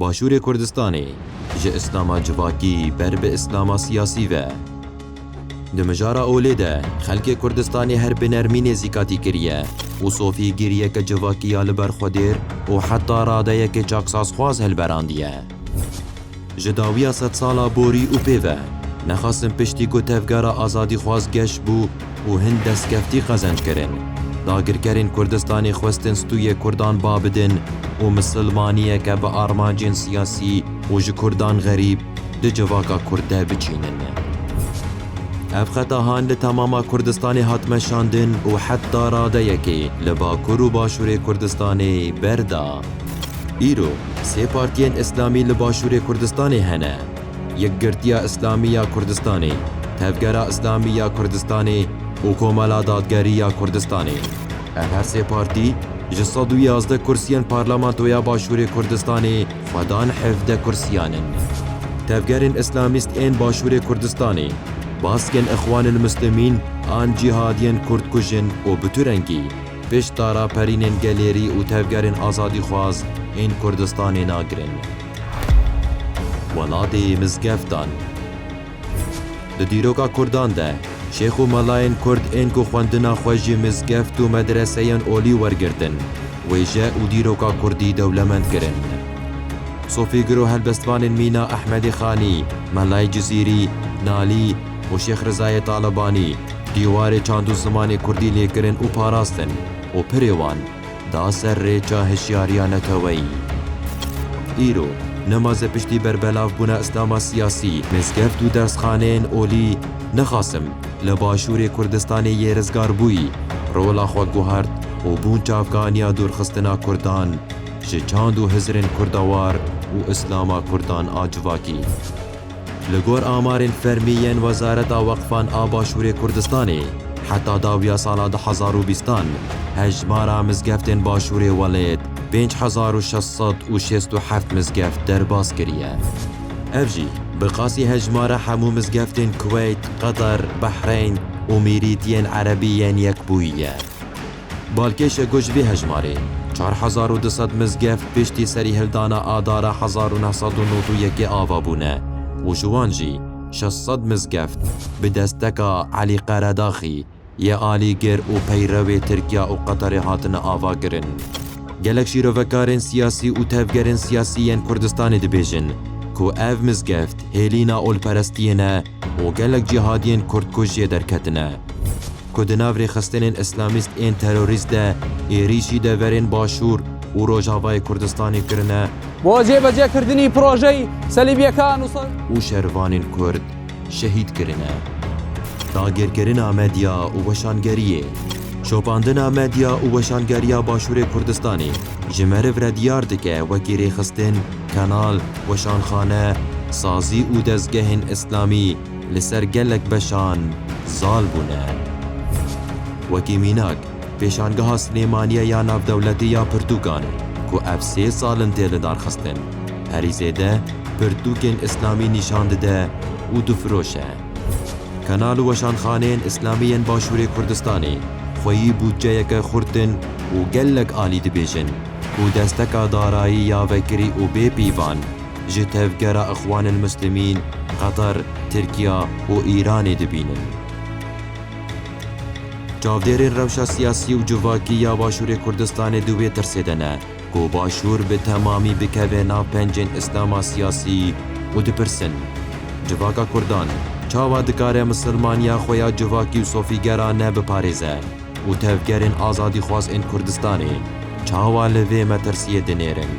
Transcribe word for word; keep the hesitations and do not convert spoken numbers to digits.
Başûrê Kurdistanê ji îslama civakî ber bi îslama siyasî ve. Di mijara olê de xelkê Kurdistanê her bi nermî nêzîkatî kiriye û sofî giriyeke civakî ya li ber xwe dêr û heta radeyekê çaksazxwaz hilberandiye. Ji dawiya sedsala borî û pê ve, nexasim piştî ku tevgera azadîxwaz geş bû û hin destkeftî qezenc kirin, dagirkerên Kurdistanê xwestin stûyê Kurdan ba bidin û misilmaniyeke bi armancên siyasî û ji Kurdan xerîb di civaka Kurd de biçînin. Ev xeta han li temama Kurdistanê hat meşandin û heta radeyekê li Bakur û Başûrê Kurdistanê berda. Îro sê partiyên îslamî li Başûrê Kurdistanê hene: Yekgirtiya Îslamî ya Kurdistanê, Tevgera Îslamî ya Kurdistanê û Komela Dadgerî ya Kurdistanê. Ev her sê partî ji sed û yazdeh kursiyên Parlamentoya Başûrê Kurdistanê xwe dan hevdeh kursiyan in. Tevgerên îslamîst ên Başûrê Kurdistanê baskên Îxwanil Muslimîn an cîhadiyên Kurd kujin û bi tu rengî pişta raperînên gelêrî û tevgerên azadîxwaz ên Kurdistanê nagirin. Welatê mizgeftan. Di dîroka Kurdan de, şêx û melayên Kurd ên ku xwendina xwe ji mizgeft û medreseyên olî wergirtin, wêje û dîroka Kurdî dewlemend kirin. Sofîgir û helbestvanên mîna Ehmedê Xanî, Melayê Cizîrî, Nalî û Şêx Rizayê Talibanî dîwarê çand û zimanê Kurdî lêkirin û parastin û pirê wan da ser rêça hişyariya neteweyî. Îro, nimaze piştî berbelavbûna îslama siyasî, mizgeft û dersxaneyên olî, nexasim, li Başûrê Kurdistanê yê rizgarbûyî rola xwe guhert û bûn çavkaniya dûrxistina Kurdan ji çand û hizrên kurdewar û îslama Kurdan a civakî. Li gor amarên fermî yên Wezareta Weqfan a Başûrê Kurdistanê, heta dawiya sala du hezar û bîstan, hejmara mizgeftên Başûrê welêt pênc hezar û şeş sed û şêst û heft mizgeft derbas kiriye. Ev jî bi qasî hejmara hemû mizgeftên Kuweyt, Qeter, Behreyn û Mîrîtiyên Erebî yên Yekbûyî ye. Balkêş e ku ji vê hejmarê çar hezar û du sed mizgeft piştî serîhildana Adara hezar û neh sed û nod û yekê ava bûne û ji wan jî şeş sed mizgeft bi desteka Elî Qeredaxî yê alîgir û peyrewê Tirkiya û Qeterê hatine avakirin. Gelek şîrovekarên siyasî û tevgerên siyasî yên Kurdistanê dibêjin ku ev mizgeft hêlîna olperestiyê ne û gelek cîhadiyên kurdkuj jê derketine. Ku di nav rêxistinên îslamîst ên terorîst de êrîşî deverên Başûr û Rojavayê Kurdistanê kirine Bo cêbecêkirdinî projeyê selîbiyekan û se- û şervanên Kurd şehîd kirine. Dagirkirina medya û weşangeriyê. Şopandina medya û weşangeriya Başûrê Kurdistanê ji meriv re diyar dike wekî rêxistin, kanal, weşanxane, sazî û dezgehên îslamî li ser gelek beşan zal bûne. Wekî mînak, pêşangeha Silêmaniye ya navdewletî ya pirtûkan ku ev sê sal in tê lidarxistin, herî zêde pirtûkên îslamî nîşan dide û difiroşe. Kanal û weşanxaneyên îslamî yên Başûrê Kurdistanê xweyî bûdceyeke xurt in û gelek alî dibêjin ku desteka darayî ya vekirî û bê pîvan ji tevgera Îxwanil Muslimîn, Qeter, Tirkiya û Îranê dibînin. Çavdêrên rewşa siyasî û civakî ya Başûrê Kurdistanê di wê tirsê de ne ku Başûr bi temamî bikeve nav pencên îslama siyasî û dipirsin, civaka Kurdan çawa dikare misilmaniya xwe ya civakî û sofîgerane biparêze û tevgerên azadîxwaz ên Kurdistanê çawa li vê metirsiyê dinêrin?